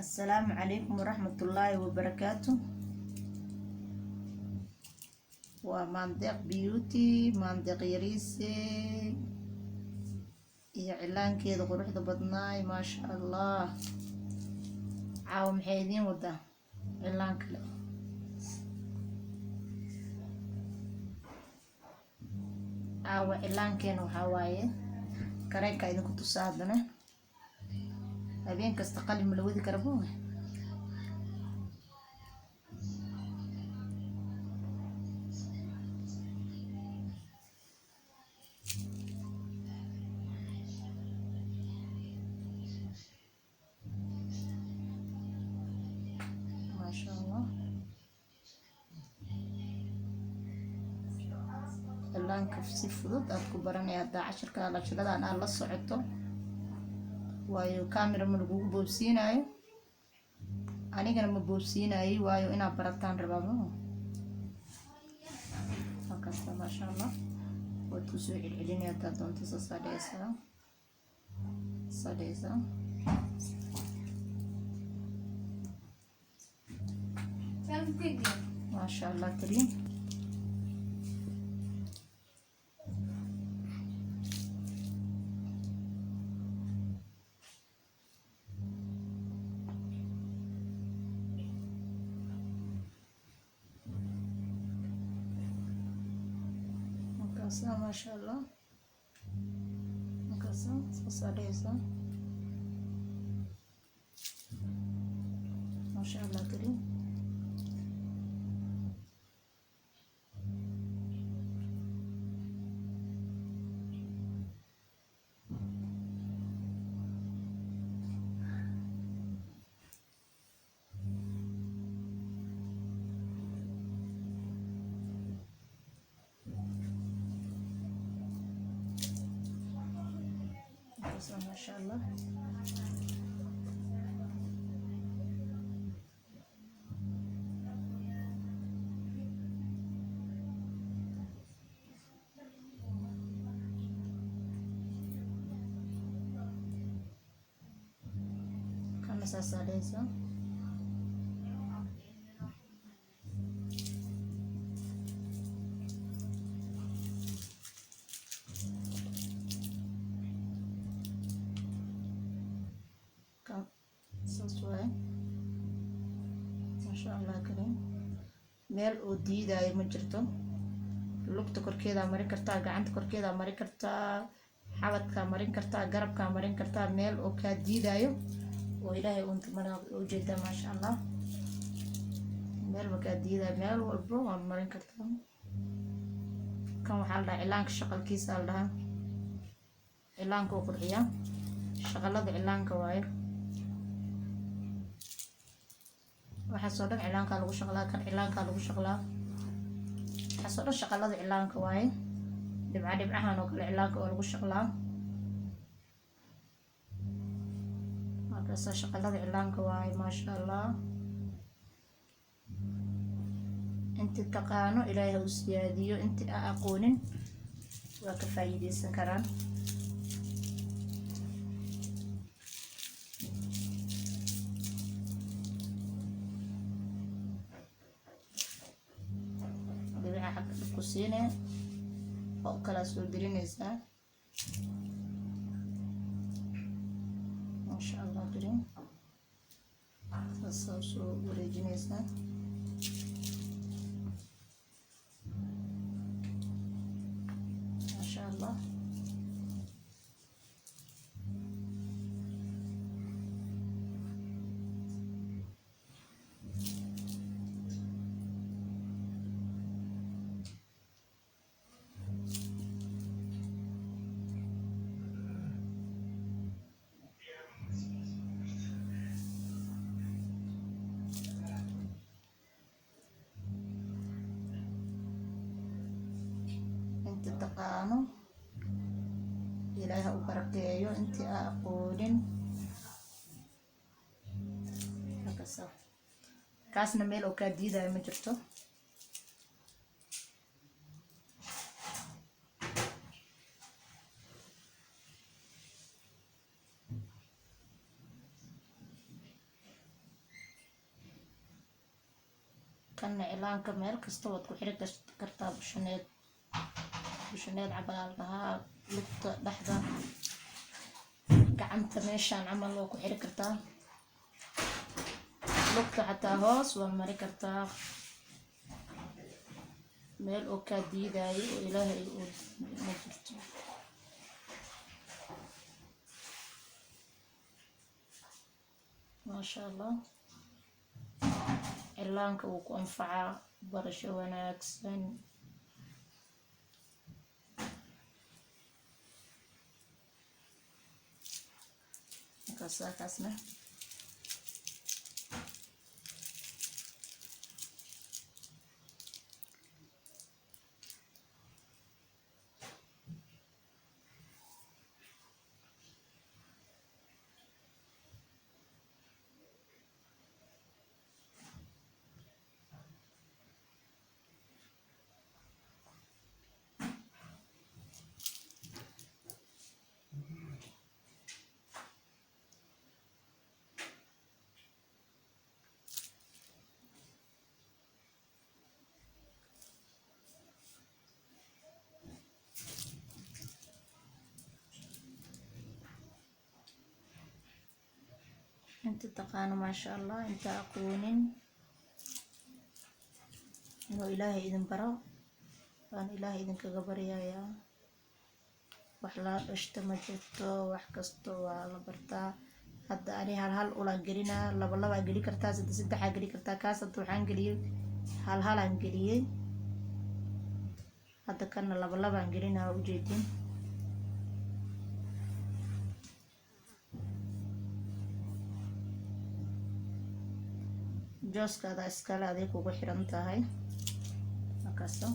Assalaamu calaykum waraxmatullaahi wabarakaatu. Waa Maandeeq Beauty, Maandeeq Yariise iyo cilaankeeda quruxda badnaay. Maasha Allah, caawa maxay idiin wadaa? Cilaan kale. Caawa cilaankeena waxaa waaye kareenka idinku tusaa. Haddana habeen kasta qalin ma la wadi kara bo. Maasha Allah, cilaanka si fudud aad ku baranaya haddaa cashirka cashiradan aad la socoto, waayo camera ma lagugu boobsiinaayo, anigana ma boobsiinayay, waayo inaad barataan rabaa. Halkaasta, maasha Allah, waad kusoo celcelinaya haddaad doonto. Saasaa dhehaysaa, saa dhehaysaa. Maasha Allah kariim. Markaasa, maasha Allah, markaasa saasaa dhehaysaa. Maasha Allah kariim. Markaasa, maasha Allah. Kana saasaa dhehaysaa. Kan saas waaye. Maasha Allah kariim. Meel oo diidaayo ma jirto. Lugta korkeedaa marin kartaa, gacanta korkeedaa marin kartaa, xabadkaa marin kartaa, garabkaa marin kartaa. Meel oo kaa diidaayo oo Ilaahay uunta mana ujeedaa. Maasha Allah, meel ma kaa diidaayo, meel walbo waa marin kartaa. Kan waxaa la dhahaa cilaanka shaqalkiisa la dhahaa. Cilaanka uu qurxiyaa, shaqalada cilaanka waaye. Waxaasoo dhan cilaankaa lagu shaqlaa. Kan cilaankaa lagu shaqlaa. Waxaasoo dhan shaqalada cilaanka waaye. Dhibca dhibcahan oo kale cilaanka oo lagu shaqlaa. Markaasaa shaqalada cilaanka waaye. Maasha Allah, inti taqaano Ilaahay ha u siyaadiyo, inti a aqoonin waa ka faa'iideysan karaan. Dhibica xagga dhib ku siine oo kalaa soo gelinaysaa. Maasha Allah kariim, saasaa soo wareejinaysaa. Maasha Allah. Inta taqaano Ilaahay ha u barakeeyo, intii aa aqoonin halkaasa. Kaasna meel oo kaa diidayo ma jirto. Kanna cilaanka meel kasta waad ku xiri kartaa. Bushaneed, bushaneed camal dhahaa, lugta dhexda, gacanta meeshaan camal waa ku xiri kartaa, lugta xataa hoos waa mari kartaa. Meel oo kaa diidayo oo Ilaahay uu ma jirto. Maasha Allah, cilaanka wuu ku anfacaa. Barasho wanaagsan. Markaasaa kaasna inta taqaano, maasha Allah. Inta aqoonin, inuu Ilaahay idin baro baan Ilaahay idinkaga baryayaa. Wax laa dhashta ma jirto, wax kasta waa la bartaa. Hadda ani hal hal ulaan gelinaa, laba labaa geli kartaa, saddex saddexaa geli kartaa. Kaas hadda waxaan geliyey hal halaan geliyey. Hadda kana laba labaan gelinaa, waa ujeedin. Jooskaada iskale, aday kugu xiran tahay. Markaasa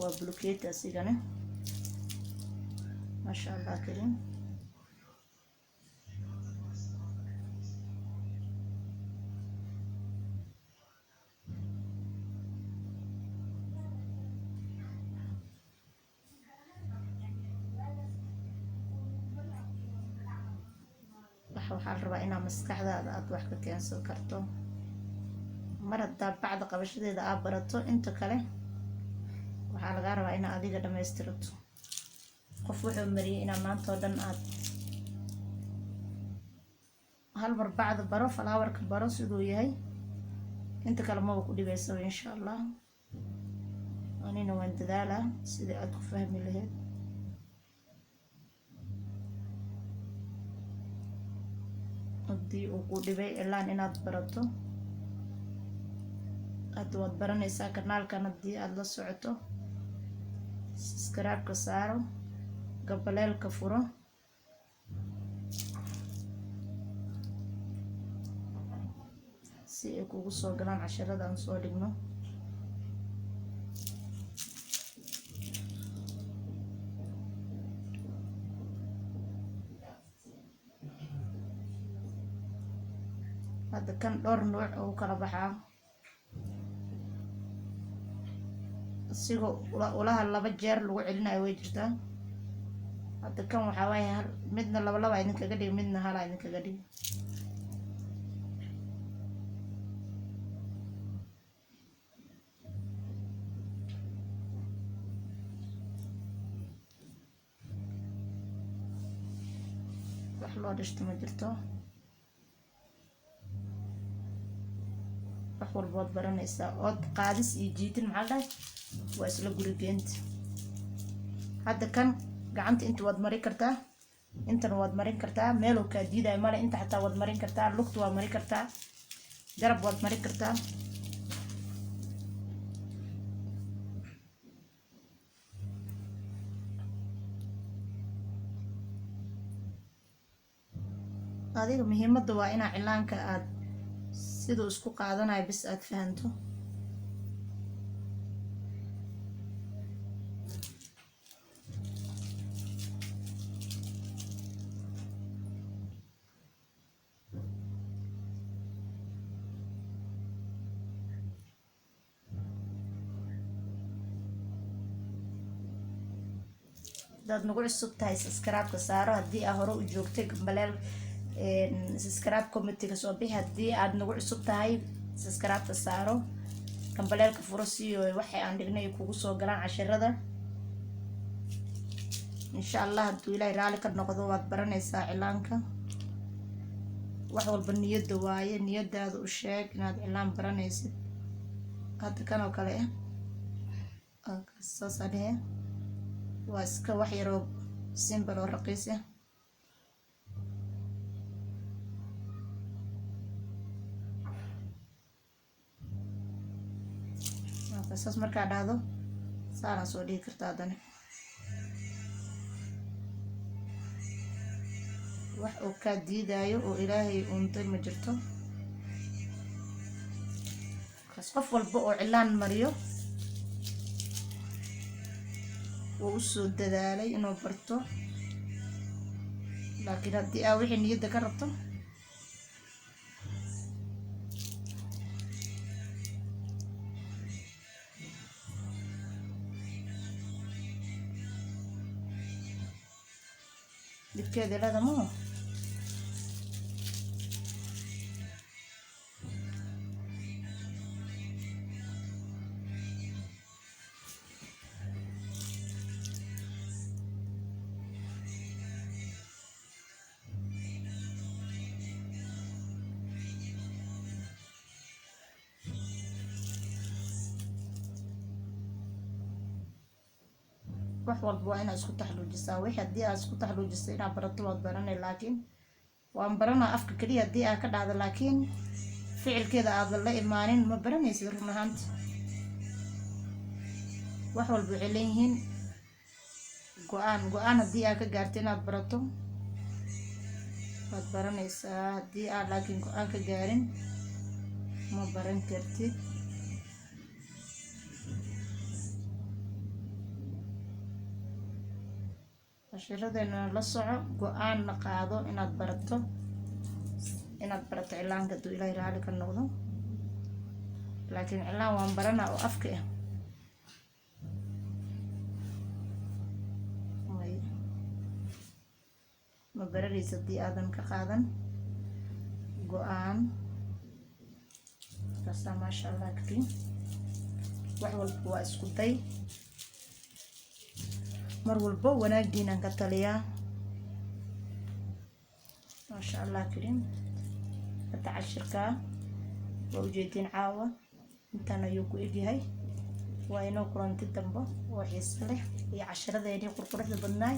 waa bulkeeti asigane, maasha Allah karim. Waxaa la rabaa inaa maskaxdaada aada wax ka keensan karto. Mar haddaa bacda qabashadeeda aad barato, inta kale waxaa lagaa rabaa inaa adiga dhammaystirato. Qof wuxuu mariyay inaa maanta oo dhan aad hal mar bacda baro, flowerka baro siduu yahay, inta kale maba ku dhibaysaba, insha Allah. Anina waan dadaalaa sidii aad ku fahmi lahayd. Haddii uu ku dhibay cilaan inaad barato, hadda waad baranaysaa. Kanaalkan haddii aada la socoto, subscribe-ka saaro, gambaleelka furo. Si ay kugu soo galaan casharada aan soo dhigno. Hadda kan dhowr nuuc oo u kala baxaa. Isigoo ulaha laba jeer lagu celinayo way jirtaa. Hadda kan waxaa waaye hal midna laba laba idinkaga dhig, midna halaa idinkaga dhig. Wax loo dhishto ma jirto, wax walbood baranaysaa. Ood qaadis iyo jiidin, maxaa la dhahay, waa isla guri geenta. Hadda kan gacanta inta waad marin kartaa, intana waad marin kartaa, meeluu kaa diidayo male. Inta xataa waad marin kartaa, lugta waad marin kartaa, garab waad marin kartaa. Adiga muhiimadda waa inaa cilaanka aad siduu isku qaadanayo bis aad fahanto. Hadaad nagu cusub tahay, subscribe-ka saaro. Haddii aa hore u joogtay, gambaleel, subscribe, comment-iga soo bixi. Haddii aad nagu cusub tahay, subscribe-ka saaro. Gambaleelka furo siiyo waxay aan dhignay kugu soo galaan cashirada. Insha Allah hadduu Ilaahay raali ka noqdo, waad baranaysaa cilaanka. Wax walba niyadda waaye. Niyadaada u sheeg inaad cilaan baranaysid. Hadda kan oo kale ah saasaa dhehe, waa iska wax yaroo simple oo raqiis ah. Saas markaa dhahdo, saanaa soo dhigi kartaa. Haddana wax oo kaa diidaayo oo Ilaahay uuntay ma jirto. Kaas qof walba oo cilaan mariyo wuu usoo dadaalay inuu barto, laakiin haddii aa wixii niyadda ka rabto, dhibkeeda leeda maho. Wax walba waa inaad isku taxluujisaa. Wixii haddii aad isku taxluujisay inaad barato, waad baranay. Laakiin waan baranaa afka keliya haddii aad ka dhacdo, laakiin ficilkeeda aadan la imaanin, ma baranaysid run ahaanta. Wax walba waxay leeyihiin go-aan. Go-aan haddii aad ka gaarto inaad barato, waad baranaysaa. Haddii aad laakiin go-aan ka gaarin, ma baran kartid. Cashiradeenana la soco, go-aanna qaado inaad barato cilaanka hadduu Ilaahay raali ka noqdo. Laakiin cilaan waan baranaa oo afka ah, may ma baranaysa haddii aadan ka qaadan go-aan. Kaasaa, maasha Allah kariim. Wax walba waa isku day. Mar walbo wanaagiinaan ka taliyaa. Maasha Allah kariim. Hadda cashirkaa waa ujeediin, caawa intaan ayuu ku egyahay. Waa inoo kulanti dambo oo xiiso leh iyo cashiradeenii qurquruxda badnaay.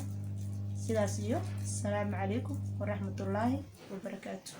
Sidaas iyo asalaamu calaykum waraxmatullaahi wabarakaatu.